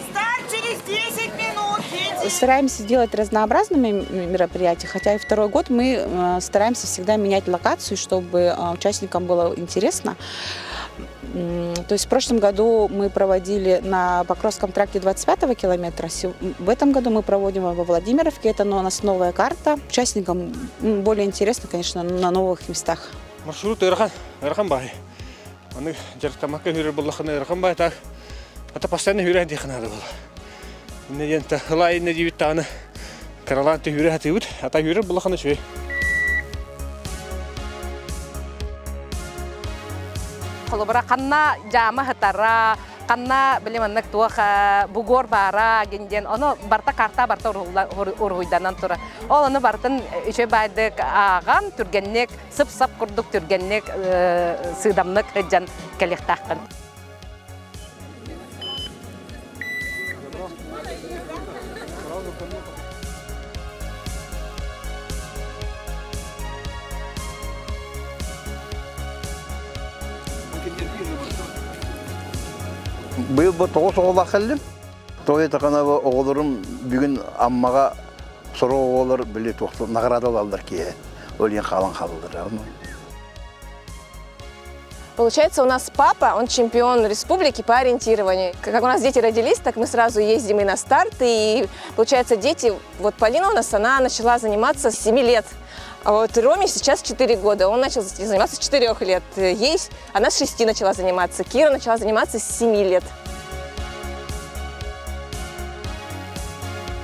Старт через 10 минут, дети! Стараемся делать разнообразными мероприятия, хотя и второй год мы стараемся всегда менять локацию, чтобы участникам было интересно. То есть в прошлом году мы проводили на Покровском тракте 25-го километра, в этом году мы проводим во Владимировке, это у нас новая карта. Участникам более интересно, конечно, на новых местах. Маршрут ыарахан, ыарахан баҕайы. Аны дьарыктаммакка сүүрэр буоллаххына ыарахан баҕайы так. Ата постоянно сүүрэн диэххэ наада буолла. Иннэ диэн ылаа иннэ диэбит даҕаны кыралаан түһүүрэ сатыыбыт. Ата сүүрэр буоллаххына үчүгэй. Холобура, ханна дьаама сытара, ханна били маннык туох бугор баара диэн, ону барта карта барта уруһуйданан турар. Ол ону барытын үчүгэй баайдык ааҕан, түргэнник, сып-сап курдук түргэнник сыыдамнык сылдьан кэлиэхтааххын. Быйыл бу тоҕус оҕолоох кэллим. Тоҕо диэтэххинэ оҕолорум бүгүн Аммаҕа сорох оҕолор били туох награда ылаллар киһи. Ол иһин хаалан хаалаллар. Получается, у нас папа, он чемпион республики по ориентированию. Как у нас дети родились, так мы сразу ездим и на старт, и получается, дети, вот Полина у нас, она начала заниматься с 7 лет. А вот Роме сейчас 4 года, он начал заниматься с 4 лет. Ей, она с 6 начала заниматься, Кира начала заниматься с 7 лет.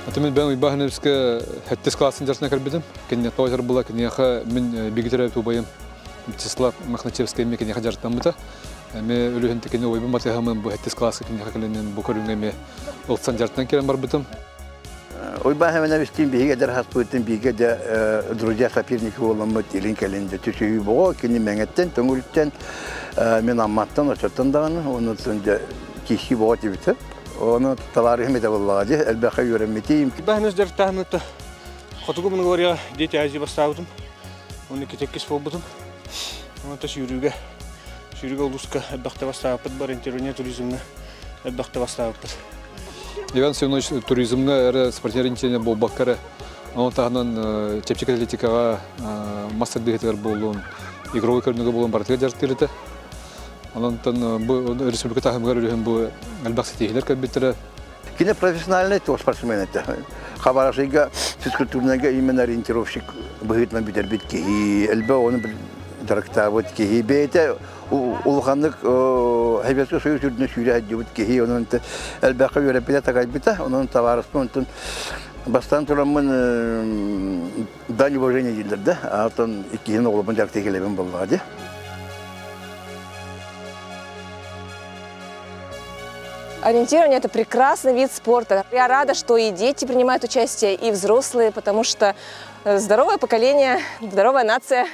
Атымын бен уйбаһыныбыска хэттис классын жарсына кэлбитим. Кинне тоойор була киниэхэ мин бигэ төрөөбүт убайым Вячеслав Мохначевскай эмиэ киниэхэ дьарыктаммыта. Эмиэ өлүһүн кини убайбын батыһамын бу хэттис класска киниэхэ кэлэн бу көрүҥҥэ эмиэ ылсан дьарыктан кэлэн барбытым. Уйбаан Семеновичтиин биһиги эдэр хаспытын бииргэ да друзья соперники буоламмыт илин кэлин да түсүһүү боҕо кини Мэҥэттэн Төҥүлүттэн мин Амматтан очоттон даҕаны оннуттан дьэ киһи боҕо тибитэ оны табаарыһым этэ буоллаҕа дии элбэххэ үөрэммитим. Баһыныс дьарыктааһыныта хотугу Монголия Дети Азии бастаабытым. Оны иккис буолбутум. Онто сүүрүүгэ сүүрүүгэ улууска элбэхтэ бастаабыппыт бар интервью туризмҥа элбэхтэ бастаабыппыт. Иван Семенович туризмҥа эрэ спортивнай ориентирование буолбакка эрэ, ону таһынан чэпчэки атлетикаҕа мас тардыһыытыгар буоллун, игровой көрүҥүгэ буоллун барытыгар дьарыктыыр этэ. Онон бу республика таһымыгар үлүһүн бу элбэх ситиһиилэр кэлбиттэрэ. Кини профессиональный спортсмен этэ. Хабаровскайга физкультурнайга именно ориентировщик быһыытынан бүтэрбит киһи, элбэх ону дьарыктаабыт киһи, бэйэтэ улаханнык Советский Союз үрдүнэн сүүрэ сылдьыбыт киһи, онон элбэххэ үөрэппитэ, такайбыта, онон табаарыспын онтон бастаан тураммын дань уважения дииллэр да, артан иккиһин оҕолорбун дьарыктыы кэлэбин буоллаҕа дии. Ориентирование – это прекрасный вид спорта. Я рада, что и дети принимают участие, и взрослые, потому что здоровое поколение, здоровая нация.